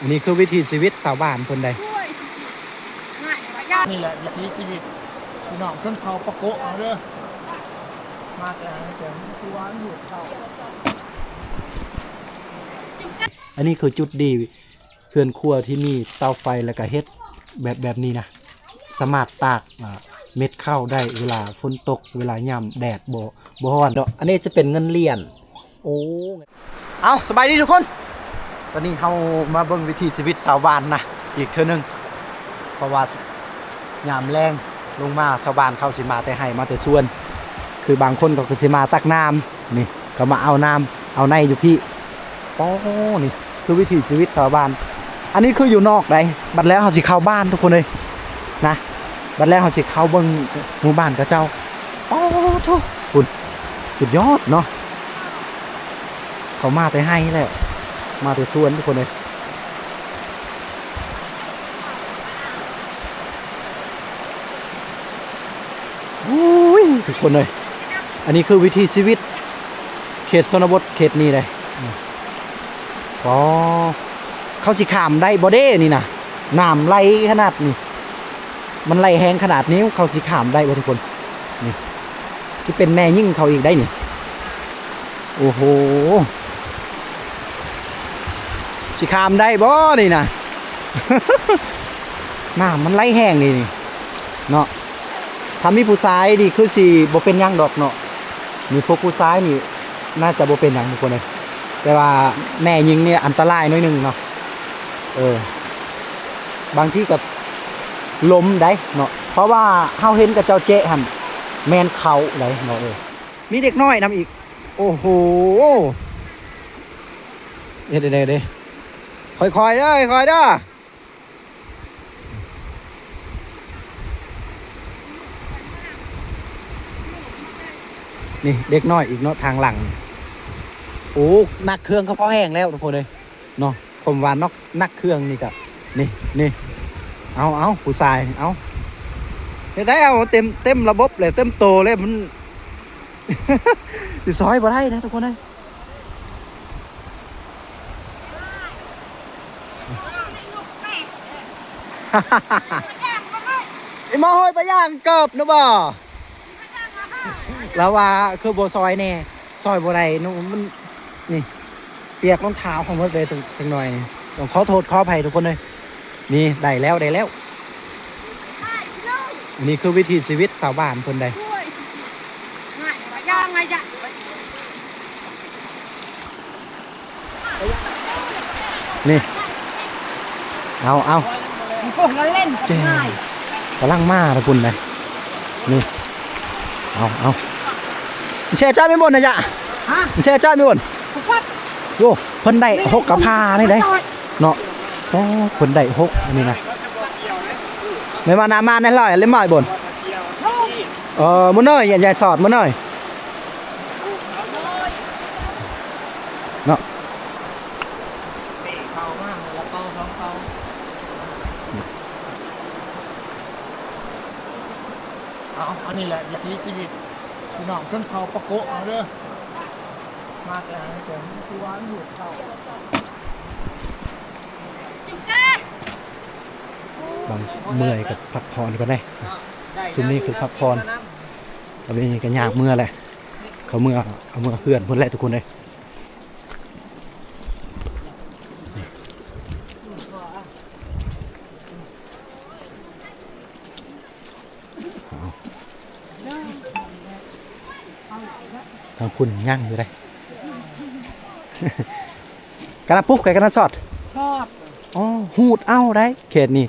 ອັນນີ້ຄືວິຖີຊີວິດຊາວບ້ານເພິ່ນໃດ໋. ນີ້ແຫຼະວິຖີຊີວິດພີ່ນ້ອງຊົນເຜົ່າປະໂກະເຮົາເດີ ມາແຕ່ໃນແຂວງສະຫວັນເຂດເກົ້າ. ອັນນີ້ຄືຈຸດດີ ເຮືອນຄົວທີ່ມີເຕົາໄຟ ແລ້ວກະເຮັດແບບ ແບບນີ້ນະ ສາມາດຕາກ ອ່າ ເມັດເຂົ້າໄດ້ ເວລາຝົນຕົກ ເວລາຍາມແດດບໍ່ ບໍ່ຮ້ອນເນາະ. ອັນນີ້ຈະເປັນເງິນຫຼຽນ. ໂອ້ ເອົາ ສະບາຍດີທຸກຄົນ ຕອນນີ້ເຮົາມາເບິ່ງວິຖີຊີວິດຊາວບ້ານນະ ອີກເທື່ອໜຶ່ງ ເພາະວ່າຍາມແລງລົງມາ ຊາວບ້ານເຂົາຊິມາແຕ່ໄຮ່ມາແຕ່ສວນ ຄືບາງຄົນເຂົາກໍຊິມາຕັກນ້ຳ ນີ້ ເຂົາມາເອົານ້ຳເອົາໃນຢູ່ພີ້. ໂອ້ ນີ້ຄືວິຖີຊີວິດຊາວບ້ານ. ອັນນີ້ຄືຢູ່ນອກໃດ໋ ບັດແລ້ວເຮົາຊິເຂົ້າບ້ານທຸກຄົນເອີຍນະ ບັດແລ້ວເຮົາຊິເຂົ້າເບິ່ງໝູ່ບ້ານເຂົາເຈົ້າ. ໂອ້ໂທ້ ພຸ້ນ ສຸດຍອດເນາະ ເຂົາມາແຕ່ໄຮ່ແຫຼະ ມາແຕ່ສວນທຸກຄົນເອີຍ. ໂອ້ຍ ທຸກຄົນເອີຍ ອັນນີ້ຄືວິຖີຊີວິດເຂດຊົນນະບົດເຂດນີ້ເດ້. ອໍ ເຂົາຊິຂ້າມໄດ້ບໍ່ເດ້ນີ້ນະ ນ້ຳໄຫຼຂະໜາດນີ້ ມັນໄຫຼແຮງຂະໜາດນີ້ ເຂົາຊິຂ້າມໄດ້ບໍ່ທຸກຄົນ? ນີ້ ຊິເປັນແມ່ຍິງເຂົາອີກໄດ໋ນີ້. ໂອ້ໂຫ ຊິຂ້າມໄດ້ບໍ່ນີ້ນະ? ນ້ຳມັນໄຫຼແຮງນີ້ ນີ້ເນາະ. ຖ້າມີຜູ້ຊາຍນີ້ຄືຊິບໍ່ເປັນຫຍັງດອກເນາະ ມີພວກຜູ້ຊາຍນີ້ໜ້າຈະບໍ່ເປັນຫຍັງທຸກຄົນເອີຍ ແຕ່ວ່າແມ່ຍິງນີ້ອັນຕະລາຍໜ້ອຍໜຶ່ງເນາະ. ເອີ ບາງທີກໍລົ້ມໄດ໋ເນາະ ເພາະວ່າເຮົາເຫັນເຂົາເຈົ້າແຈະຫັ້ນແມ່ນເຂົາໄດ໋ເນາະ. ເອີ ມີເດັກນ້ອຍນຳອີກ. ໂອ້ໂຫ ເຮັດແນວໃດເດ້? ຄ່ອຍໆເດີ ຄ່ອຍໆເດີ. ນີ້ເດັກນ້ອຍອີກເນາະ ທາງຫຼັງ. ໂອ້ ໜັກເຄື່ອງກໍພໍແຮງແລ້ວທຸກຄົນເອີຍເນາະ. ຄວາມວ່ານອກ ໜັກເຄື່ອງນີ້ກະ ນີ້ ນີ້ ເອົາ ເອົາ ຜູ້ຊາຍ ເອົາ ເຮັດໄດ້ ເອົາເຕັມ ເຕັມລະບົບເລີຍ ເຕັມໂຕເລີຍ ມັນ ຊິຊອຍບໍ່ໄດ້ນະທຸກຄົນເອີຍ. ອີ່ໝໍ້ເຮີ້ຍ ໄປຍ່າງເກີບນະບໍ່? ລາວວ່າຄືບໍ່ຊອຍແດ່ ຊອຍບໍ່ໄດ້ເນາະ ມັນ ນີ້ ປຽກລອງເທົ້າເຂົາໝົດເລີຍ ຈັກໜ້ອຍນີ້ ຕ້ອງຂໍໂທດຂໍອະໄພທຸກຄົນເອີຍ. ນີ້ ໄດ້ແລ້ວ ໄດ້ແລ້ວ. ອັນນີ້ຄືວິຖີຊີວິດຊາວບ້ານເພິ່ນໃດ໋. ນີ້ ເອົາ ເອົາ ໂອ້ຍ ລະເຫຼັ້ນ ເຈ້ ກຳລັງມາລະພຸ້ນນະ. ນີ້ ເອົາ ເອົາ ແຊ່ເຈົ້າມີບ່ອນນະຍະ? ຮະ? ແຊ່ເຈົ້າມີບ່ອນ? ໂອ້ ເພິ່ນໄດ້ຫົກກະພານີ້ໄດ໋ເນາະ. ໂອ້ ເພິ່ນໄດ້ຫົກອັນນີ້ນະ. ແມ່ນວ່ານາມາໃນລອຍເລີຍມາບ່ອນ? ເອີ ມື້ນ້ອຍ ຍາຍສອດມື້ນ້ອຍ ເນາະ. ເອົາ ອັນນີ້ແຫຼະວິຖີຊີວິດພີ່ນ້ອງຊົນເຜົ່າປະໂກະເຮົາເດີ ມາແຕ່ໃນແຂວງສະຫວັນເຂດເກົ້າ. ບາງເມື່ອຍກໍພັກຜ່ອນກ່ອນເດ້ ຊຸມນີ້ຄືພັກຜ່ອນ ແລ້ວນີ້ກໍຍາກເມື່ອແຫຼະ ເຂົາເມື່ອ ເອົາເມື່ອເຮືອນເພິ່ນແຫຼະທຸກຄົນເອີຍ. ທາງພຸ້ນຍັງຢູ່ເດ້ ກະນະປຸກ ກະນະຊອດ ຊອດ ອໍ ຮູດເອົາໄດ໋ ເຂດນີ້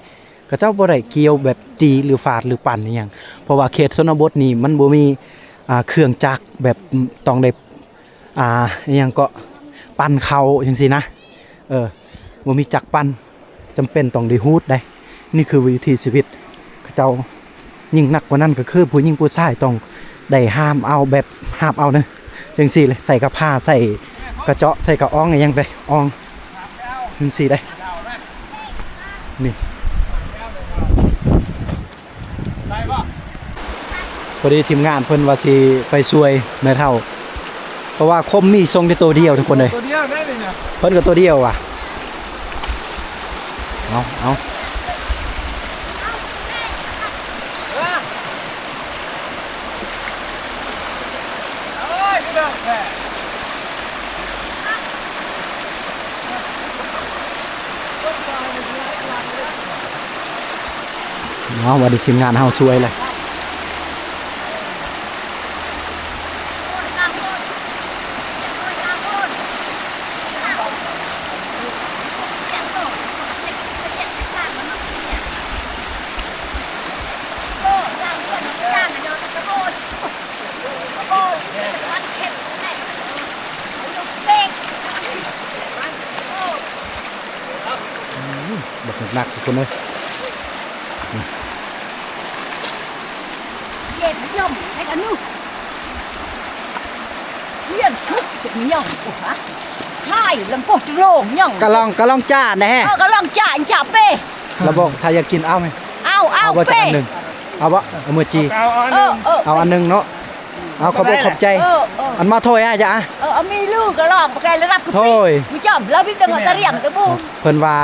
ເຂົາເຈົ້າບໍ່ໄດ້ກ່ຽວແບບຕີ ຫຼື ຟາດ ຫຼື ປັ່ນອີ່ຫຍັງ ເພາະວ່າເຂດຊົນນະບົດນີ້ມັນບໍ່ມີ ອ່າ ເຄື່ອງຈັກແບບ ອືມ ຕ້ອງໄດ້ ອ່າ ອີ່ຫຍັງເກາະ ປັ່ນເຂົ້າຈັ່ງຊີ້ນະ ເອີ ບໍ່ມີຈັກປັ່ນ ຈຳເປັນຕ້ອງໄດ້ຮູດໄດ໋. ນີ້ຄືວິຖີຊີວິດເຂົາເຈົ້າ ຍິ່ງໜັກກວ່ານັ້ນກໍຄືຜູ້ຍິງຜູ້ຊາຍຕ້ອງໄດ້ຫາບເອົາ ແບບຫາບເອົາເນາະ ຈັ່ງຊີ້ແຫຼະ ໃສ່ກະພາ ໃສ່ກະເຈາະ ໃສ່ກະອອງ ອີ່ຫຍັງໄປອອງ ຈັ່ງຊີ້ໄດ໋ ນີ້. ພໍດີທີມງານເພິ່ນວ່າຊິໄປຊ່ວຍແມ່ເຖົ້າ ເພາະວ່າຄົມມີຊົງແຕ່ໂຕດຽວທຸກຄົນເອີຍ ໂຕດຽວໄດ້ນີ້ນະ ເພິ່ນກໍໂຕດຽວວ່າ ເອົາ ເອົາ ເອົາ ບັດນີ້ທີມງານເຮົາຊ່ວຍແລ້ວ. ອືມ ບັກໜັກໆ ທຸກຄົນເອີຍ. ເຢັນຍົມໃຫ້ກັນຢູ່ ຮຽນທຸກຍົມ ໂອ້ຫະ ຫາຍລຳໂພງໂລງຍັງ ກະລອງ ກະລອງຈ້າແນ່ ເອີ ກະລອງຈ້າ ຈ້າເປ້ ລະບອກ ຖ້າຢາກກິນເອົາໄໝ? ເອົາ ເອົາ ເອົາບໍ່ ເປ້ ຈັກອັນໜຶ່ງ ເອົາບໍ່? ເອົາມື້ຈີ່ ເອົາ ເອີ ເອົາ ເອົາອັນໜຶ່ງເນາະ. ເອົາ ຂອບອົກຂອບໃຈ ເອີ ເອີ ອັນມາຖ້ອຍອ້າຍຈ້າ ເອີ ເອົາມີລືກະລອງປະແກລະດັບຄືປີ ໂອ້ຍ ມີຈອມ ລາວມີແຕ່ເງິນຕະລຽງຕະບູ ເພິ່ນວ່າ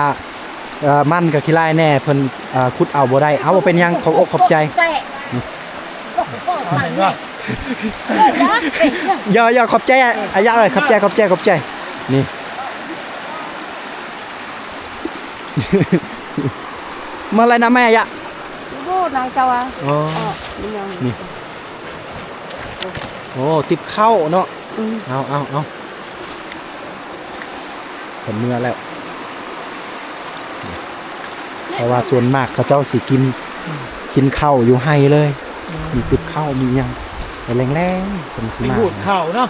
ເອີ ມັນກໍຂີ້ລ້າຍແນ່ ເພິ່ນ ເອີ ຂຸດເອົາບໍ່ໄດ້ ເອົາ ບໍ່ເປັນຫຍັງ ຂອບອົກຂອບໃຈ ຢ່າ ຢ່າ ຂອບໃຈ ອາຍະເອີຍ ຂອບໃຈ ຂອບໃຈ ຂອບໃຈ ນີ້ ມາລາຍນາແມ່ອາຍະ ໂອ້ ນາງເຈົ້າອະ ອໍ ນີ້ ໂອ້ ຕິບເຂົ້າເນາະ ອືມ ເອົາ ເອົາ ເອົາ ເພິ່ນເມືອແລ້ວ ເພາະວ່າສ່ວນມາກເຂົາເຈົ້າຊິກິນ ກິນເຂົ້າຢູ່ໄຮ່ເລີຍ ມີຕິບເຂົ້າ ມີຫຍັງ ແລງໆ ເພິ່ນຊິມາ ໄປຫູດເຂົ້າເນາະ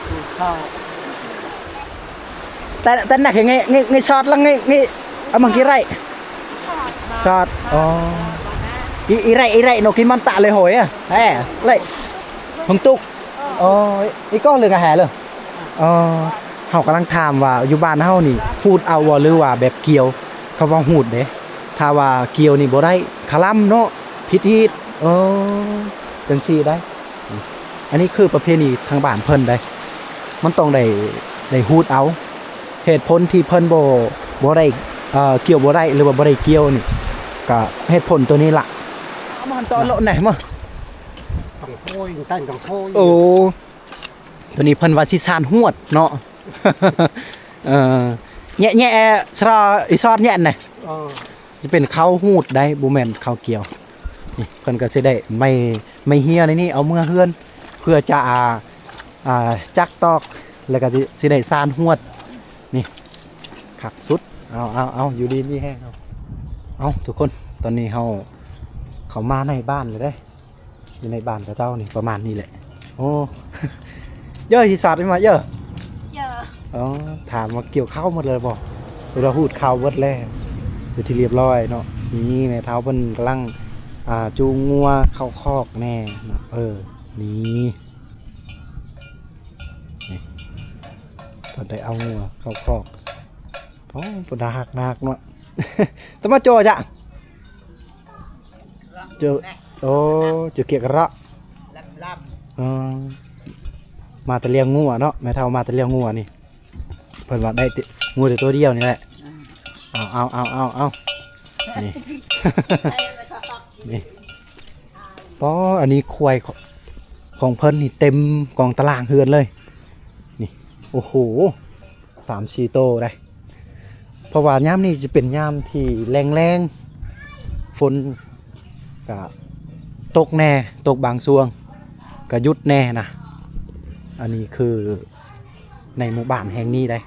ຫູດເຂົ້າ ແຕ່ ແຕ່ໜັກ ໄງ ໄງ ໄງຊອດລະ ໄງ ໄງ ອາມັງກີໄຣ ຊອດ ຊອດ ອໍ ອີ ອີໄຣ ອີໄຣ ໂນກິມັນຕະເລີໂຫຍ ແອ ເລີ ຫົງຕຸກ ອໍ ອີກອນເລີງອາແຮເລີ ອໍ ເຮົາກຳລັງຖາມວ່າຢູ່ບ້ານເຮົານີ້ຫູດເອົາບໍ່ ຫຼືວ່າແບບກ່ຽວ ເຂົາເວົ້າຫູດເດ້ ຖ້າວ່າກ່ຽວນີ້ບໍ່ໄດ້ ຄະລຳເນາະ ຜິດຮີດ ອໍ ຈັ່ງຊີ້ໄດ໋. ອັນນີ້ຄືປະເພນີທາງບ້ານເພິ່ນໄດ໋ ມັນຕ້ອງໄດ້ ໄດ້ຫູດເອົາ ເຫດຜົນທີ່ເພິ່ນບໍ່ ບໍ່ໄດ້ ເອີ ກ່ຽວບໍ່ໄດ້ ຫຼືວ່າບໍ່ໄດ້ກ່ຽວນີ້ ກະເຫດຜົນໂຕນີ້ລະ ເອົາມາຫັ້ນຕໍ່ໂລະແນ່ມາ ໂອ້ ໂຕນີ້ເພິ່ນວ່າຊິຊານຫວດເນາະ ເອີ ແຍະ ແຍະ ສະລໍ ອີສອດແຍະແນ່ ເອີ ຈະເປັນເຂົ້າຫູດໄດ໋ ບໍ່ແມ່ນເຂົ້າກ່ຽວ ນີ້ເພິ່ນກໍຊິໄດ້ໄມ້ ໄມ້ເຮຍໃນນີ້ເອົາເມືອເຮືອນ ເພື່ອຈະ ອ່າ ຈັກຕອກ ແລ້ວກໍຊິ ຊິໄດ້ຊານຫວດ ນີ້ ຄັກສຸດ ເອົາ ເອົາ ເອົາ ຢູ່ດີມີແຮງ ເອົາ ເອົາ ທຸກຄົນ ຕອນນີ້ເຮົາເຂົ້າມາໃນບ້ານແລ້ວເດ້. ຢູ່ໃນບ້ານເຂົາເຈົ້ານີ້ປະມານນີ້ແຫຼະ ໂອ້ ເຢີ ຊິສາດມາເຢີ ເຢີ ອໍ ຖາມວ່າກ່ຽວເຂົ້າໝົດແລ້ວບໍ່ ເພິ່ນວ່າຫູດເຂົ້າເບິດແລ້ວ ເປັນທີ່ລຽບຮ້ອຍເນາະ ນີ້ແມ່ເຖົ້າເພິ່ນກຳລັງ ອ່າ ຈູງງົວເຂົ້າຄອກແນ່ເນາະ ເອີ ນີ້ ນີ້ ເພິ່ນໄດ້ເອົາງົວເຂົ້າຄອກ ໂອ້ ເພິ່ນໜັກໜັກເນາະ ຕະມາໂຈຈະ ເຈົ້າ ໂອ້ ເຈົ້າກຽກກະເລາະ ລຳ ລຳ ເອີ ມາແຕ່ລ້ຽງງົວເນາະ ແມ່ເຖົ້າມາແຕ່ລ້ຽງງົວນີ້ ເພິ່ນວ່າໄດ້ແຕ່ງົວແຕ່ຕົວດຽວນີ້ແຫຼະ ອືມ ເອົາ ເອົາ ນີ້ ນີ້ ປໍ ອັນນີ້ຄວາຍຂອງ ຂອງເພິ່ນນີ້ເຕັມກອງຕາລ່າງເຮືອນເລີຍ ນີ້ ໂອ້ໂຫ ສາມສີ່ໂຕໄດ໋ ເພາະວ່າຍາມນີ້ຈະເປັນຍາມທີ່ແລ້ງໆ ຝົນກະຕົກແນ່ ຕົກບາງຊ່ວງກະຢຸດແນ່ນະ ອັນນີ້ຄືໃນໝູ່ບ້ານແຫ່ງນີ້ໄດ໋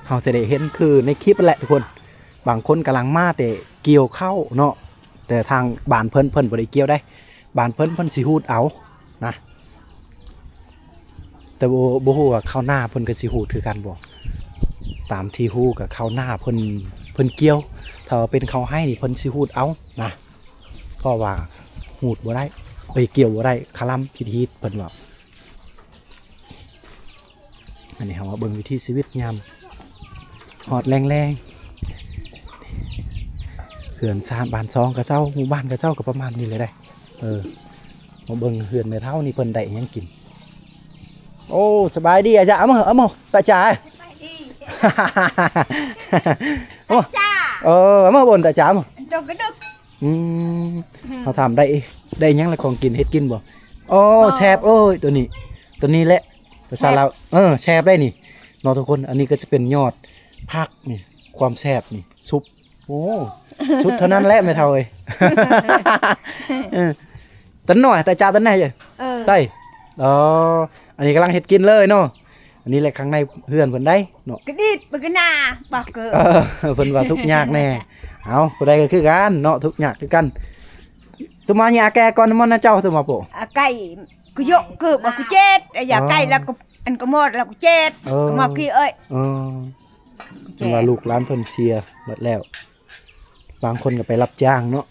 ເຮົາຊິໄດ້ເຫັນຄືໃນຄລິບຫັ້ນແຫຼະທຸກຄົນ ບາງຄົນກຳລັງມາແຕ່ກ່ຽວເຂົ້າເນາະ ແຕ່ທາງບ້ານເພິ່ນ ເພິ່ນບໍ່ໄດ້ກ່ຽວໄດ໋ ບ້ານເພິ່ນ ເພິ່ນຊິຫູດເອົານະ ແຕ່ບໍ່ ບໍ່ຮູ້ວ່າຄາວໜ້າເພິ່ນກໍຊິຫູດຄືກັນບໍ່ ຕາມທີ່ຮູ້ກໍຄາວໜ້າເພິ່ນ ເພິ່ນກ່ຽວ ຖ້າວ່າເປັນເຂົ້າໄຮ່ນີ້ເພິ່ນຊິຫູດເອົານະ ເພາະວ່າຫູດບໍ່ໄດ້ ເອີຍ ກ່ຽວບໍ່ໄດ້ ຄະລຳ ຜິດຮີດ ເພິ່ນເວົ້າ. ອັນນີ້ເຮົາມາເບິ່ງວິຖີຊີວິດຍາມຮອດແລງໆ ເຮືອນຊານບ້ານຊ່ອງເຂົາເຈົ້າ ໝູ່ບ້ານເຂົາເຈົ້າກໍປະມານນີ້ແຫຼະເດ້ ເອີ ມາເບິ່ງເຮືອນແມ່ເຖົ້ານີ້ເພິ່ນໄດ້ຫຍັງກິນ. ໂອ້ ສະບາຍດີອາຈານ ເອົາມາ ເອົາມາ ຕາຈາຍ ສະບາຍດີ ໂອ້ ຕາຈາ ເອີ ມາບ່ອນຕາຈາມາ ດອກກະດິກ ອືມ ອືມ ເຮົາຖາມໄດ້ ໄດ້ຫຍັງລະຂອງກິນ ເຮັດກິນບໍ່? ໂອ້ ອໍ ແຊບເອີຍ ໂຕນີ້ ໂຕນີ້ແຫຼະ ພາສາລາວ ແຊບ ເອີ ແຊບໄດ໋ນີ້ເນາະທຸກຄົນ. ອັນນີ້ກໍຈະເປັນຍອດຜັກນີ້ ຄວາມແຊບນີ້ ຊຸບ ໂອ້ ສຸດເທົ່ານັ້ນແຫຼະແມ່ເຖົ້າເອີຍ. ເອີ ຕາໜ້ອຍ ຕາຈາ ຕາໃຫຍ່ ເອີ ໄດ້ ອໍ ອັນນີ້ກຳລັງເຮັດກິນເລີຍເນາະ. ອັນນີ້ແຫຼະຂ້າງໃນເຮືອນເພິ່ນໄດ໋ເນາະ ກະດິດບັກກະໜາ ບັກເກີ ເອີ ເພິ່ນວ່າທຸກຍາກແດ່. ເອົາ ຜູ້ໃດກໍຄືກັນເນາະ ທຸກຍາກຄືກັນ. ຕຸມານີ້ອາແກກ່ອນມອນນະເຈົ້າ ຕຸມາໂປ ອາໄກ່ ກະຍົກເກີບ ອາ ກະເຈັດ ອາ ຢາໄກ່ ອໍ ລະກະ ອັນກະໝອດລະກະເຈັດ ເອີ ກະໝອດກີເອີຍ ເອີ ເພິ່ນວ່າລູກຫຼານເພິ່ນເສຍໝົດແລ້ວ ບາງຄົນກໍໄປຮັບຈ້າງເນາະ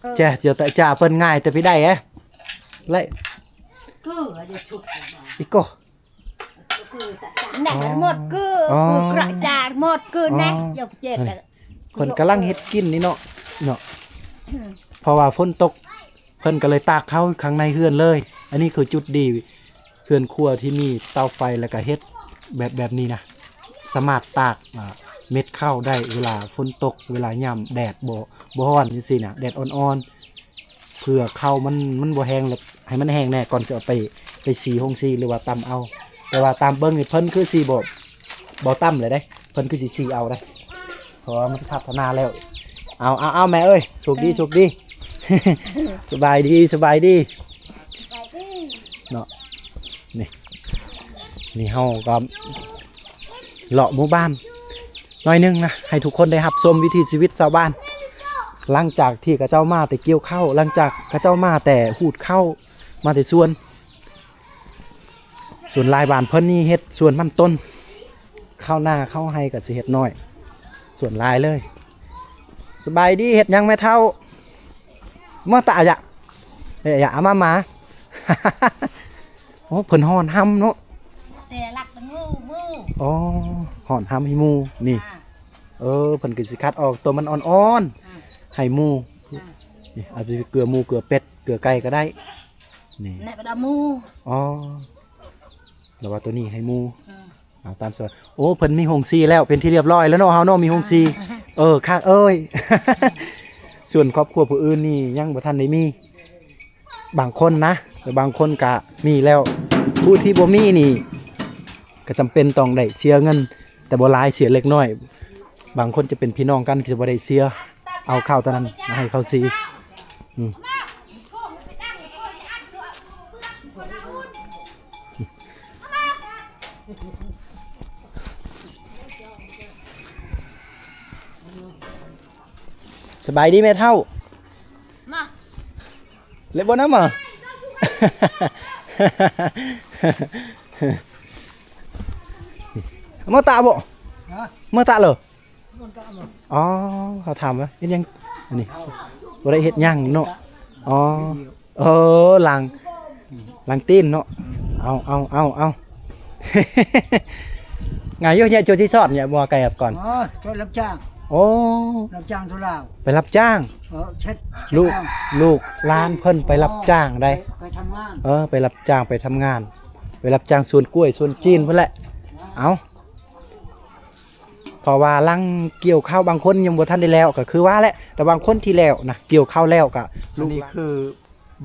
ເອີ ແຈ້ ເຈົ້າຕາຈາເພິ່ນງ່າຍແຕ່ໄປໄດ້ແອ ໄລ່ ເກີ ອັນນີ້ຊຸກ ອີກກໍ ແນ່ ອໍ ໝົດເກີ ອໍ ເກີກະຈາດ ໝົດເກີແນ່ ອໍ ຢາກເຈັດ ເພິ່ນກຳລັງເຮັດກິນນີ້ເນາະ ເນາະ ອືມ ເພາະວ່າຝົນຕົກ ເພິ່ນກໍເລີຍຕາກເຂົ້າຂ້າງໃນເຮືອນເລີຍ. ອັນນີ້ຄືຈຸດດີ ເຮືອນຄົວທີ່ມີເຕົາໄຟ ແລ້ວກໍເຮັດແບບ ແບບນີ້ນະ ສາມາດຕາກ ອ່າ ເມັດເຂົ້າໄດ້ ເວລາຝົນຕົກ ເວລາຍາມແດດບໍ່ ບໍ່ຮ້ອນຈັ່ງຊີ້ນະ ແດດອ່ອນໆ ເພື່ອເຂົ້າມັນ ມັນບໍ່ແຫ້ງ ແລ້ວໃຫ້ມັນແຫ້ງແດ່ ກ່ອນຊິເອົາໄປ ໄປສີໂຮງສີ ຫຼືວ່າຕຳເອົາ. ແຕ່ວ່າຕາມເບິ່ງນີ້ເພິ່ນຄືຊິບໍ່ ບໍ່ຕຳເລີຍເດ້ ເພິ່ນຄືຊິສີເອົາເດ້ ເພາະວ່າມັນພັດທະນາແລ້ວ. ເອົາ ເອົາ ເອົາ ແມ່ເອີຍ ໂຊກດີ ເອີ ໂຊກດີ ສະບາຍດີ ສະບາຍດີ ສະບາຍດີ ເນາະ. ນີ້ ນີ້ເຮົາກໍເລາະໝູ່ບ້ານໜ້ອຍໜຶ່ງນະ ໃຫ້ທຸກຄົນໄດ້ຮັບຊົມວິຖີຊີວິດຊາວບ້ານ ຫຼັງຈາກທີ່ເຂົາເຈົ້າມາແຕ່ກ່ຽວເຂົ້າ ຫຼັງຈາກເຂົາເຈົ້າມາແຕ່ຫູດເຂົ້າ ມາແຕ່ສວນ. ສ່ວນຫຼາຍບ້ານເພິ່ນນີ້ເຮັດສວນມັນຕົ້ນ ເຂົ້ານາເຂົ້າໄຮ່ກໍຊິເຮັດໜ້ອຍ ສ່ວນຫຼາຍເລີຍ. ສະບາຍດີ ເຮັດຫຍັງແມ່ເຖົ້າ? ມາຕະອາຍະ ເອີຍ ອາຍະ ອາມາມາ. ໂອ້ ເພິ່ນຮ້ອນຮຳເນາະ ແຕ່ລັກເປັນໝູ່ ໝູ່ ອໍ ຮ້ອນຮຳໃຫ້ໝູ່ນີ້ ອ່າ ເອີ ເພິ່ນກໍຊິຄັດເອົາໂຕມັນອ່ອນໆ ອ່າ ໃຫ້ໝູ່ ອ່າ ນີ້ ອາດຈະເກືອໝູ່ ເກືອເປັດ ເກືອໄກ່ກໍໄດ້. ນີ້ ແນະ ປະດາໝູ່ ອໍ ແລ້ວວ່າໂຕນີ້ໃຫ້ໝູ່ ອືມ ເອົາຕາມສະບາຍ. ໂອ້ ເພິ່ນມີໂຮງສີແລ້ວ ເປັນທີ່ລຽບຮ້ອຍແລ້ວເນາະ ເຮົາເນາະ ມີໂຮງສີ ອ່າ ເອີ ຄັກເອີຍ. ສ່ວນຄອບຄົວຜູ້ອື່ນນີ້ຍັງບໍ່ທັນໄດ້ມີ ບາງຄົນນະ ແຕ່ບາງຄົນກະມີແລ້ວ ຜູ້ທີ່ບໍ່ມີນີ້ ກໍຈຳເປັນຕ້ອງໄດ້ເສຍເງິນ ແຕ່ບໍ່ຫຼາຍ ເສຍເລັກນ້ອຍ. ບາງຄົນຈະເປັນພີ່ນ້ອງກັນ ກໍຈະບໍ່ໄດ້ເສຍ ເອົາເຂົ້າຕົວນັ້ນມາໃຫ້ເຂົາສີ. ອືມ ສະບາຍດີແມ່ເຖົ້າ ມາ ເລັບບໍ່ນຳມາ ເມືອຕາບໍ່? ຮະ? ເມືອຕາເລີ? ເມືອຕາບໍ່? ອໍ ເຂົາຖາມວ່າເຮັດຫຍັງ ອັນນີ້ ບໍ່ໄດ້ເຮັດຫຍັງເນາະ. ອໍ ເອີ ລ້າງ ລ້າງຕີນເນາະ. ເອົາ ເອົາ ເອົາ ເອົາ ງາຍຢູ່ ເຈົ້າຊິສອນຫຍັງບໍ່ ໄກກັບກ່ອນ? ອໍ ເຈົ້າຮັບຈ້າງ. ໂອ້ ຮັບຈ້າງໂທລາວ ໄປຮັບຈ້າງ. ເອີ ເຊັດ ລູກ ເຊັດ ລູກຫຼານເພິ່ນໄປຮັບຈ້າງໄດ໋. ໄປ ໄປທຳງານ. ເອີ ໄປຮັບຈ້າງ ໄປທຳງານ ໄປຮັບຈ້າງສວນກ້ວຍ ສວນຈີນພຸ້ນແຫຼະ. ເອົ້າ ເພາະວ່າຫຼັງກ່ຽວເຂົ້າ ບາງຄົນຍັງບໍ່ທັນໄດ້ແລ້ວ ກໍຄືວ່າແຫຼະ ແຕ່ບາງຄົນທີ່ແລ້ວນະ ກ່ຽວເຂົ້າແລ້ວກໍ ອັນນີ້ຄື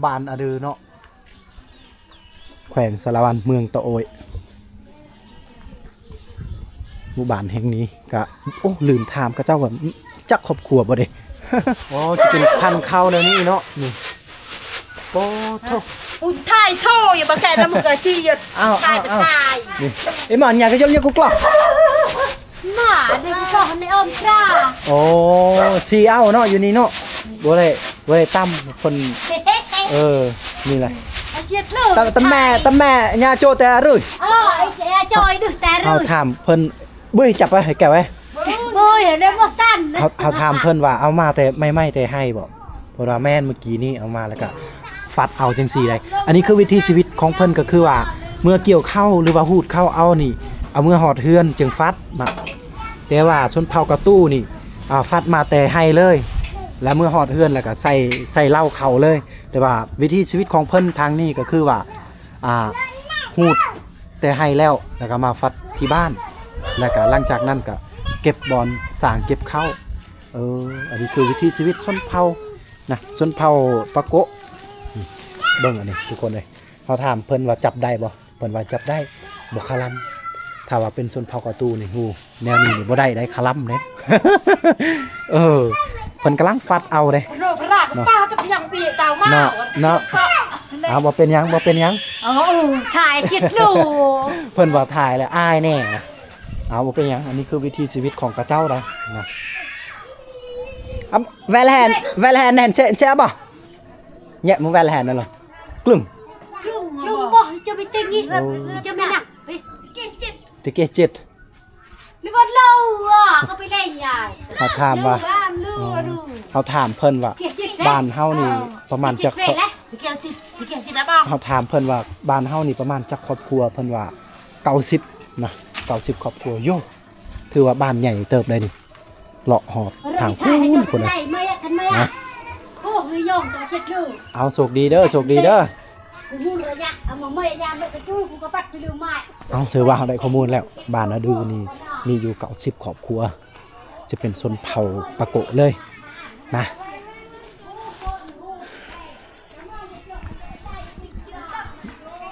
ບ້ານອະເດີເນາະ ແຂວງສາລະວັນ ເມືອງຕະໂອ້ຍ. ໝູ່ບ້ານແຫ່ງນີ້ກະ ໂອ້ ລືມຖາມເຂົາເຈົ້າວ່າ ຈັກຄອບຄົວບໍ່ເດ? ອໍ ຈະເປັນພັນເຂົ້າແນວນີ້ເນາະ ນີ້. ປາໂທ້ ອຸນຖ່າຍໂທຢູ່ບໍ່ແຄ່ນຳ ມຶງກະຊີ້ຢູ່. ອ້າວ ຖ່າຍ ອ້າວ ຖ່າຍ ນີ້ ເອມານຫຍັງກະຍົມຢູ່ກຸກລະ. ມາເດ້ກໍໃນອ້ອມຕາ. ໂອ້ ຊີເອົາເນາະ ຢູ່ນີ້ເນາະ ບໍ່ໄດ້ ບໍ່ໄດ້ຕຳເພິ່ນ. ເອີ ນີ້ແຫຼະ ຕຳແມ່ ຕຳແມ່ຍາໂຈແຕ່ອະລຶ. ເອີ ຍາໂຈອະດຶແຕ່ອະລຶ. ເຮົາຖາມເພິ່ນ ເບິ່ງຈັບໄວ້ໃຫ້ແກ້ວໄວ້. ໂອ້ຍ ໄດ້ບໍ່ທັນ. ເຮົາ ເຮົາຖາມເພິ່ນວ່າເອົາມາແຕ່ໃໝ່ໆ ແຕ່ໄຮ່ບໍ່? ເພິ່ນວ່າແມ່ນ ມື້ກີ້ນີ້ເອົາມາແລ້ວກະຟັດເອົາຈັ່ງຊີ້ໄດ໋. ອັນນີ້ຄືວິຖີຊີວິດຂອງເພິ່ນ ກໍຄືວ່າເມື່ອກ່ຽວເຂົ້າ ຫຼືວ່າຫູດເຂົ້າເອົານີ້ ເອົາເມືອຮອດເຮືອນຈຶ່ງຟັດນະ. ແຕ່ວ່າຊົນເຜົ່າກະຕູ່ນີ້ ອ່າ ຟັດມາແຕ່ໄຮ່ເລີຍ ແລ້ວເມື່ອຮອດເຮືອນແລ້ວກະໃສ່ ໃສ່ເລົ້າເຂົ້າເລີຍ. ແຕ່ວ່າວິຖີຊີວິດຂອງເພິ່ນທາງນີ້ກໍຄືວ່າ ອ່າ ຫູດແຕ່ໄຮ່ແລ້ວ ແລ້ວກໍມາຟັດທີ່ບ້ານ. ແລ້ວກະຫຼັງຈາກນັ້ນກະເກັບບ່ອນສາງເກັບເຂົ້າ. ເອີ ອັນນີ້ຄືວິຖີຊີວິດຊົນເຜົ່ານະ ຊົນເຜົ່າປາໂກະ. ເບິ່ງອັນນີ້ທຸກຄົນເອີຍ ເຮົາຖາມເພິ່ນວ່າຈັບໄດ້ບໍ່? ເພິ່ນວ່າຈັບໄດ້ ບໍ່ຄະລຳ. ຖ້າວ່າເປັນຊົນເຜົ່າກະຕູນີ້ ໂຫ ແນວນີ້ນີ້ບໍ່ໄດ້ໄດ໋ ຄະລຳເດ້. ເອີ ເພິ່ນກຳລັງຟັດເອົາເດ້ ເນາະ ເນາະ. ເອົາ ບໍ່ເປັນຫຍັງ ບໍ່ເປັນຫຍັງ. ເອີ ຖ່າຍຈິດໂລ ເພິ່ນວ່າຖ່າຍແລ້ວອາຍແດ່ນະ. ເອົາ ບໍ່ເປັນຫຍັງ ອັນນີ້ຄືວິຖີຊີວິດຂອງເຂົາເຈົ້າໄດ໋ນະ. ອຳ ແວລະແຮນ ແວລະແຮນແນນເຊ ເຊອະບໍ? ແຍະ ມາແວລະແຮນນັ້ນລະ ກຶ້ງ ກຶ້ງບໍ? ຈະໄປເຕັງອີກ ໂອ້ ຈະໄປນະ ເຮີຍ ຕິເກເຈັດ ຫຼືວ່າເລົ່າອະ ກໍໄປເຫຼັ້ນຍາຍ. ເຮົາຖາມວ່າ ເຮົາຖາມເພິ່ນວ່າ ບ້ານເຮົານີ້ປະມານຈັກ ເຮົາຖາມເພິ່ນວ່າ ບ້ານເຮົານີ້ປະມານຈັກຄອບຄົວ? ເພິ່ນວ່າ ເກົ້າສິບນະ ເກົ້າສິບຄອບຄົວ. ໂຢ ຖືວ່າບ້ານໃຫຍ່ເຕີບໄດ໋ນີ້. ເລາະຮອດທາງພຸ້ນ ພຸ້ນນະ. ເອົາ ໂຊກດີເດີ ໂຊກດີເດີ. ເອົາ ຖືວ່າເຮົາໄດ້ຂໍ້ມູນແລ້ວ ບ້ານນາດືນີ້ມີຢູ່ເກົ້າສິບຄອບຄົວ ຈະເປັນຊົນເຜົ່າປາໂກະເລີຍນະ.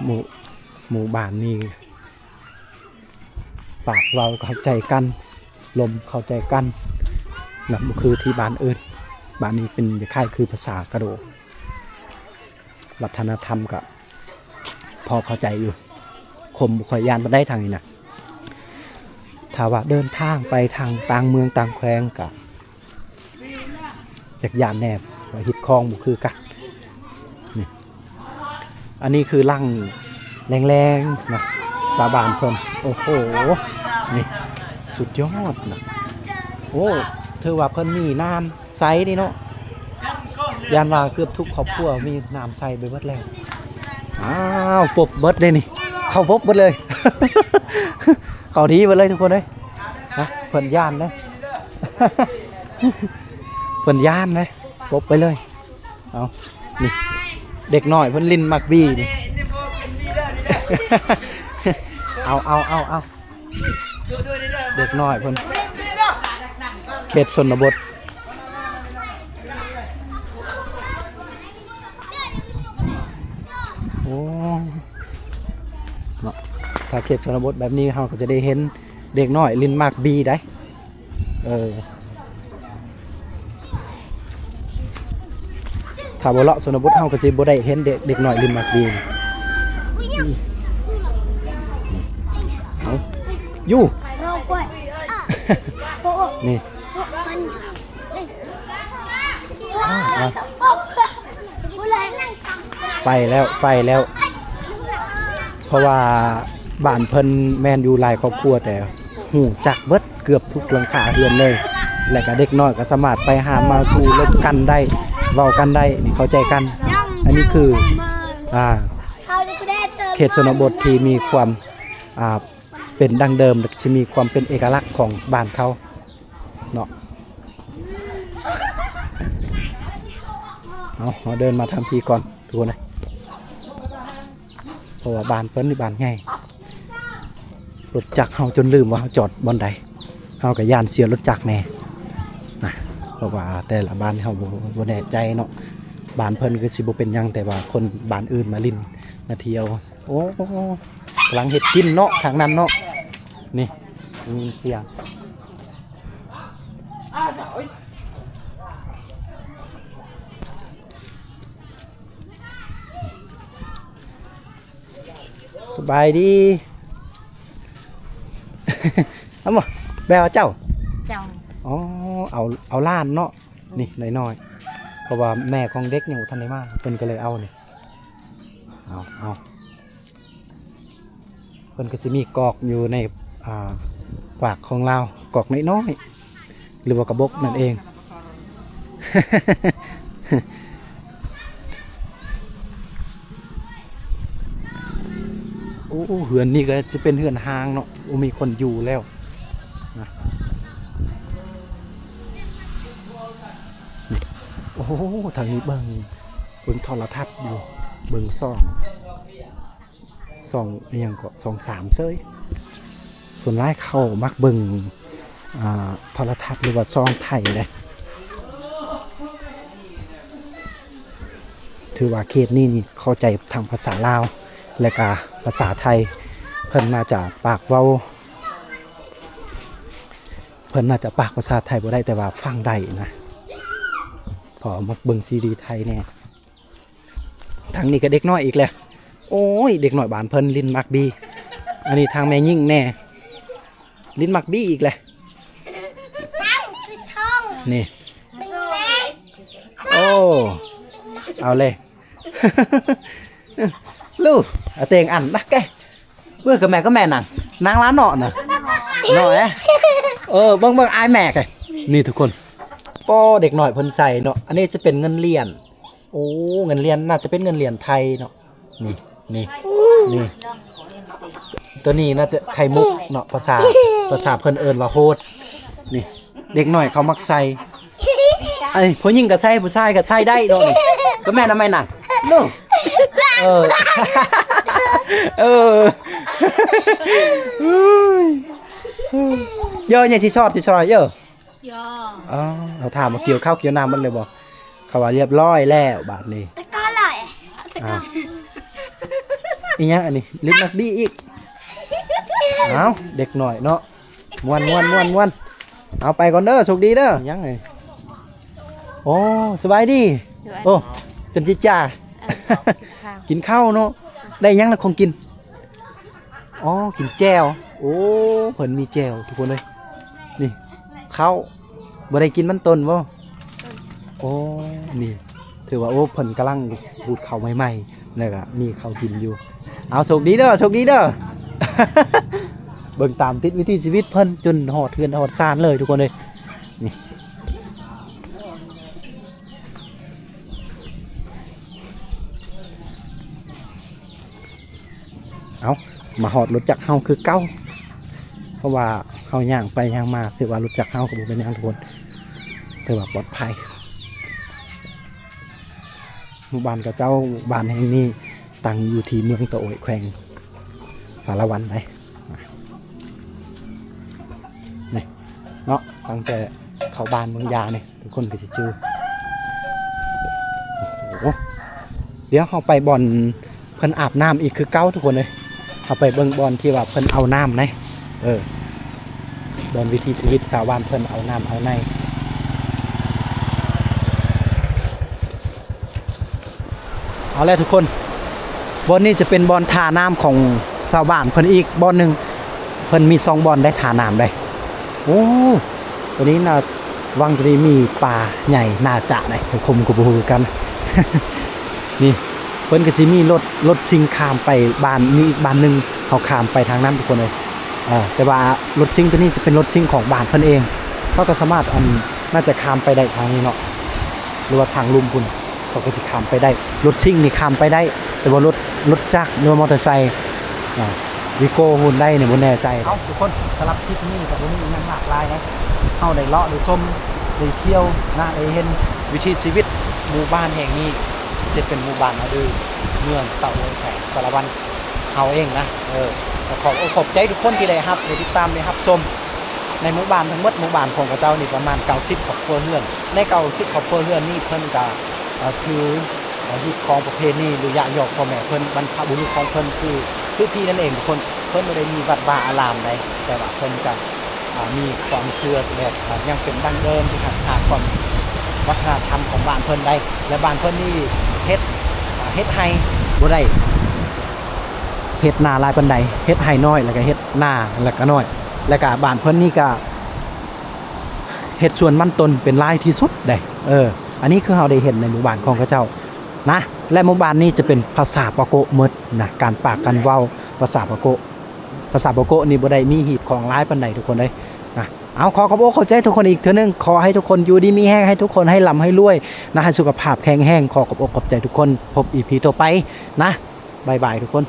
ໝູ່ ໝູ່ບ້ານນີ້ ປາກເວົ້າເຂົ້າໃຈກັນ ລົມເຂົ້າໃຈກັນນະ ບໍ່ຄືທີ່ບ້ານອື່ນ. ບ້ານນີ້ເປັນຄ້າຍໆຄືພາສາກະໂດ ວັດທະນະທຳກະພໍເຂົ້າໃຈຢູ່ ຄົນບໍ່ຄ່ອຍຢ້ານປານໃດທາງນີ້ນະ. ຖ້າວ່າເດີນທາງໄປທາງຕ່າງເມືອງຕ່າງແຂວງກະ ຈັກຢ້ານແດ່ ວ່າຮີດຄອງບໍ່ຄືກັນ. ນີ້ ອັນນີ້ຄືຫຼັງແລງໆນະ ຊາວບ້ານເພິ່ນ. ໂອ້ໂຫ ນີ້ ສຸດຍອດນະ. ໂອ້ ຖືວ່າເພິ່ນມີນ້ຳໃຊ້ນີ້ເນາະ. ຢ້ານວ່າເກືອບທຸກຄອບຄົວມີນ້ຳໃຊ້ໄປເບິດແລ້ວ. ອ້າວ ປົບເບິດເດ້ນີ້ ເຂົ້າປົບເບິດເລີຍ. ເຂົ້າດີເບິດເລີຍທຸກຄົນເອີຍ. ນະ ເພິ່ນຢ້ານເດ້ ເພິ່ນຢ້ານເດ້ ປົບໄປເລີຍ. ເອົາ ນີ້ ເດັກນ້ອຍເພິ່ນຫຼິ້ນໝາກບີນີ້. ເອົາ ເອົາ ເອົາ ເອົາ ເດັກນ້ອຍເພິ່ນ ເຂດຊົນນະບົດ. ໂອ້ ເນາະ ຖ້າເຂດຊົນນະບົດແບບນີ້ ເຮົາກໍຈະໄດ້ເຫັນເດັກນ້ອຍຫຼິ້ນໝາກບີໄດ໋. ເອີ ຖ້າບໍ່ເລາະຊົນນະບົດ ເຮົາກໍຊິບໍ່ໄດ້ເຫັນເດັກ ເດັກນ້ອຍຫຼິ້ນໝາກບີ. ເອົາ ຢູ່ ນີ້ ອ່າ ໄປແລ້ວ ໄປແລ້ວ ເພາະວ່າບ້ານເພິ່ນແມ່ນຢູ່ຫຼາຍຄອບຄົວ ແຕ່ຮູ້ຈັກເບິດເກືອບທຸກຫຼັງຄາເຮືອນເລີຍ ແລະກະເດັກນ້ອຍກໍສາມາດໄປຫາມາສູ່ລົມກັນໄດ້ ເວົ້າກັນໄດ້ ນີ້ເຂົ້າໃຈກັນ. ອັນນີ້ຄື ອ່າ ເຂດຊົນນະບົດທີ່ມີຄວາມ ອ່າ ເປັນດັ້ງເດີມ ທີ່ມີຄວາມເປັນເອກະລັກຂອງບ້ານເຂົາເນາະ. ເອົາ ເຮົາເດີນມາທາງພີ້ກ່ອນທຸກຄົນເອີຍ ເພາະວ່າບ້ານເພິ່ນນີ້ບ້ານໃຫຍ່ ລົດຈັກເຮົາຈົນລືມວ່າເຮົາຈອດບ່ອນໃດ ເຮົາກໍຢ້ານເສຍລົດຈັກແດ່ນະ ເພາະວ່າແຕ່ລະບ້ານເຮົາບໍ່ ບໍ່ແນ່ໃຈເນາະ. ບ້ານເພິ່ນຄືຊິບໍ່ເປັນຫຍັງ ແຕ່ວ່າຄົນບ້ານອື່ນມາຫຼິ້ນມາທ່ຽວ ໂອ້ ກຳລັງເຮັດກິນເນາະ ທາງນັ້ນເນາະ. ນີ້ ໄດ້ຍິນສຽງ. ສະບາຍດີ. ເອົາບໍ່ ແບວ່າເຈົ້າ? ເຈົ້າ. ອໍ ເອົາ ເອົາຫຼານເນາະ. ນີ້ນ້ອຍໆ ເພາະວ່າແມ່ຂອງເດັກຍັງບໍ່ທັນໄດ້ມາ ເພິ່ນກໍເລີຍເອົານີ້. ເອົາ ເອົາ ເພິ່ນກໍຊິມີກອກຢູ່ໃນ ອ່າ ປາກຂອງລາວ ກອກນ້ອຍໆ ຫຼືວ່າກະບົກນັ້ນເອງ. ໂອ້ ເຮືອນນີ້ກໍຈະເປັນເຮືອນຮ້າງເນາະ ບໍ່ມີຄົນຢູ່ແລ້ວນະ. ໂອ້ ທາງນີ້ເບິ່ງ ເບິ່ງໂທລະທັດຢູ່ ເບິ່ງຊ່ອງ ຊ່ອງອີ່ຫຍັງເກາະ ຊ່ອງສາມເຊີຍ. ສ່ວນຫຼາຍເຂົາມັກເບິ່ງ ອ່າ ໂທລະທັດ ຫຼືວ່າຊ່ອງໄທເດ້. ຖືວ່າເຂດນີ້ນີ້ເຂົ້າໃຈທັງພາສາລາວ ແລະກະພາສາໄທ. ເພິ່ນໜ້າຈະປາກເວົ້າ ເພິ່ນໜ້າຈະປາກພາສາໄທບໍ່ໄດ້ ແຕ່ວ່າຟັງໄດ້ນະ ເພາະມັກເບິ່ງຊີຣີໄທແດ່. ທາງນີ້ກໍເດັກນ້ອຍອີກແລ້ວ. ໂອ້ຍ ເດັກນ້ອຍບ້ານເພິ່ນຫຼິ້ນໝາກບີ. ອັນນີ້ທາງແມ່ຍິງແດ່ ຫຼິ້ນໝາກບີອີກແລ້ວ. ນີ້ ໂອ້ ເອົາເລີຍ. ລູກ ອາເຕັງອັນນະແກ ເບິ່ງກະແມ່ກະແມ່ນາງ ນາງລາເນາະນະ ເນາະ. ເອີ ເບິ່ງ ເບິ່ງອ້າຍແມ່ກະ ນີ້ທຸກຄົນ. ໂອ້ ເດັກນ້ອຍເພິ່ນໃສ່ເນາະ. ອັນນີ້ຈະເປັນເງິນຫຼຽນ. ໂອ້ ເງິນຫຼຽນ ໜ້າຈະເປັນເງິນຫຼຽນໄທເນາະ. ນີ້ ນີ້ ນີ້ ໂຕນີ້ໜ້າຈະໄຂ່ມຸກເນາະ ພາສາ ພາສາເພິ່ນເອີ້ນວ່າໂຮດ. ນີ້ ເດັກນ້ອຍເຂົາມັກໃສ່. ເອີຍ ຜູ້ຍິງກໍໃສ່ ຜູ້ຊາຍກໍໃສ່ໄດ້ເນາະ. ນີ້ ກໍແມ່ນນະ ແມ່ນນະ ລູກ. ເອີ ເອີ ເອີຍ ເຢີ ຍັງຊິຊອດ ຊິຊອດເຢີ. ຢໍ ອໍ ເຮົາຖາມວ່າກ່ຽວເຂົ້າກ່ຽວນ້ຳໝົດເລີຍບໍ່? ເຂົາວ່າລຽບຮ້ອຍແລ້ວບາດນີ້. ແຕ່ກໍລອຍ ອ້າວ ອີຫຍັງອັນນີ້? ຫຼິ້ນໝາກບີອີກ. ເອົາ ເດັກນ້ອຍເນາະ ມ່ວນໆໆໆ. ເອົາ ໄປກ່ອນເດີ ໂຊກດີເດີ. ຫຍັງນີ້? ໂອ້ ສະບາຍດີ. ໂອ້ ເປັນຈິດຈາ ເອີ ກິນເຂົ້າເນາະ. ໄດ້ຫຍັງນະຂອງກິນ? ອໍ ກິນແຈ່ວ. ໂອ້ ເພິ່ນມີແຈ່ວທຸກຄົນເອີຍ. ນີ້ ເຂົ້າ ບໍ່ໄດ້ກິນມັນຕົ້ນບໍ່? ໂອ້ ນີ້ ຖືວ່າ ໂອ້ ເພິ່ນກຳລັງຂູດເຂົ້າໃໝ່ໆ ແລ້ວກະມີເຂົ້າກິນຢູ່. ເອົາ ໂຊກດີເດີ ໂຊກດີເດີ. ເບິ່ງຕາມຕິດວິຖີຊີວິດເພິ່ນຈົນຮອດເຮືອນຮອດຊານເລີຍທຸກຄົນເອີຍ. ນີ້ ເອົາ ມາຮອດລົດຈັກເຮົາຄືເກົ່າ ເພາະວ່າເຮົາຍ່າງໄປຍ່າງມາ ຖືວ່າລົດຈັກເຮົາກໍບໍ່ເປັນຫຍັງທຸກຄົນ ຖືວ່າປອດໄພ. ໝູ່ບ້ານເຂົາເຈົ້າ ບ້ານແຫ່ງນີ້ຕັ້ງຢູ່ທີ່ເມືອງຕະໂອ້ຍ ແຂວງສາລະວັນໃດ໋ ນີ້ເນາະ. ຕັ້ງແຕ່ເຂົ້າບ້ານເມືອງຢານີ້ ທຸກຄົນກໍຊິຈື່. ໂອ້ໂຫ ດຽວເຮົາໄປບ່ອນເພິ່ນອາບນ້ຳອີກຄືເກົ່າທຸກຄົນເອີຍ. ເຮົາໄປເບິ່ງບ່ອນທີ່ວ່າເພິ່ນເອົານ້ຳໃນ ເອີ ບ່ອນວິຖີຊີວິດຊາວບ້ານເພິ່ນເອົານ້ຳເອົາໃນ. ເອົາແລ້ວທຸກຄົນ ບ່ອນນີ້ຈະເປັນບ່ອນທ່ານ້ຳຂອງຊາວບ້ານເພິ່ນອີກບ່ອນໜຶ່ງ. ເພິ່ນມີສອງບ່ອນໄດ໋ ທ່ານ້ຳໄດ໋. ໂອ້ ໂຕນີ້ນະ ວັງໂຕນີ້ມີປາໃຫຍ່ໜ້າຈະໄດ໋ ຄົມກໍບໍ່ຮູ້ຄືກັນ. ນີ້ ເພິ່ນກໍຊິມີລົດ ລົດຊິງຂ້າມໄປບ້ານ ມີອີກບ້ານໜຶ່ງ ເຮົາຂ້າມໄປທາງນັ້ນທຸກຄົນເອີຍ. ເອີ ແຕ່ວ່າລົດຊິງໂຕນີ້ຈະເປັນລົດຊິງຂອງບ້ານເພິ່ນເອງ ເຮົາກໍສາມາດ ອັນ ໜ້າຈະຂ້າມໄປໄດ້ທາງນີ້ເນາະ ຫຼືວ່າທາງລຸ່ມພຸ້ນ ເຂົາກໍຊິຂ້າມໄປໄດ້. ລົດຊິງນີ້ຂ້າມໄປໄດ້ ແຕ່ວ່າລົດ ລົດຈັກ ຫຼືວ່າມໍເຕີໄຊ ອາ ວີໂກ້ ຮຸນໄດນີ້ບໍ່ແນ່ໃຈ. ເອົ້າ ທຸກຄົນ ສຳລັບຄລິບນີ້ກໍບໍ່ມີຫຍັງຫຼາກຫຼາຍເນາະ ເຮົາໄດ້ເລາະໄດ້ຊົມໄດ້ທ່ຽວນະ ໄດ້ເຫັນວິຖີຊີວິດໝູ່ບ້ານແຫ່ງນີ້ ເຊິ່ງເປັນໝູ່ບ້ານອາດື ເມືອງຕະໂອ້ຍ ແຂວງສາລະວັນເຮົາເອງນະ. ເອີ ກໍຂອບອົກຂອບໃຈທຸກຄົນທີ່ໄດ້ຮັບ ໄດ້ຕິດຕາມ ໄດ້ຮັບຊົມ. ໃນໝູ່ບ້ານທັງໝົດ ໝູ່ບ້ານຂອງເຂົາເຈົ້ານີ້ປະມານເກົ້າສິບຄອບຄົວເຮືອນ. ໃນເກົ້າສິບຄອບຄົວເຮືອນນີ້ ເພິ່ນກະ ເອີ ຖື ເອີ ຮີດຄອງປະເພນີ ຫຼື ຢະຢອກພໍ່ແມ່ເພິ່ນ ບັນພະບຸລຸດຂອງເພິ່ນ ຄື ຄືພີນັ້ນເອງທຸກຄົນ. ເພິ່ນບໍ່ໄດ້ມີວັດວາອາລາມໃດ ແຕ່ວ່າເພິ່ນກະ ອ່າ ມີຄວາມເຊື່ອແບບ ອ່າ ຍັງເປັນດັ້ງເດີມ ທີ່ຮັກສາຄວາມວັດທະນະທຳຂອງບ້ານເພິ່ນໄດ້. ແລະ ບ້ານເພິ່ນນີ້ເຮັດ ອ່າ ເຮັດໄຮ່ບໍ່ໄດ້ ເຮັດນາຫຼາຍປານໃດ ເຮັດໄຮ່ນ້ອຍ ແລ້ວກະເຮັດນາ ແລ້ວກະນ້ອຍ ແລ້ວກະບ້ານເພິ່ນນີ້ກະເຮັດສວນມັນຕົ້ນເປັນຫຼາຍທີ່ສຸດເດ້. ເອີ ອັນນີ້ຄືເຮົາໄດ້ເຫັນໃນໝູ່ບ້ານຂອງເຂົາເຈົ້ານະ ແລະ ໝູ່ບ້ານນີ້ຈະເປັນພາສາປາໂກະໝົດນະ ການປາກການເວົ້າພາສາປາໂກະ. ພາສາປາໂກະນີ້ບໍ່ໄດ້ມີຮີດຄອງຫຼາຍປານໃດທຸກຄົນເອີຍນະ. ເອົາ ຂໍຂອບອົກຂອບໃຈທຸກຄົນອີກເທື່ອໜຶ່ງ ຂໍໃຫ້ທຸກຄົນຢູ່ດີມີແຮງ ໃຫ້ທຸກຄົນໃຫ້ລ່ຳໃຫ້ລວຍນະ ໃຫ້ສຸຂະພາບແຂງແຮງ. ຂໍຂອບອົກຂອບໃຈທຸກຄົນ ພົບອີພີຕໍ່ໄປນະ. ບາຍບາຍທຸກຄົນ.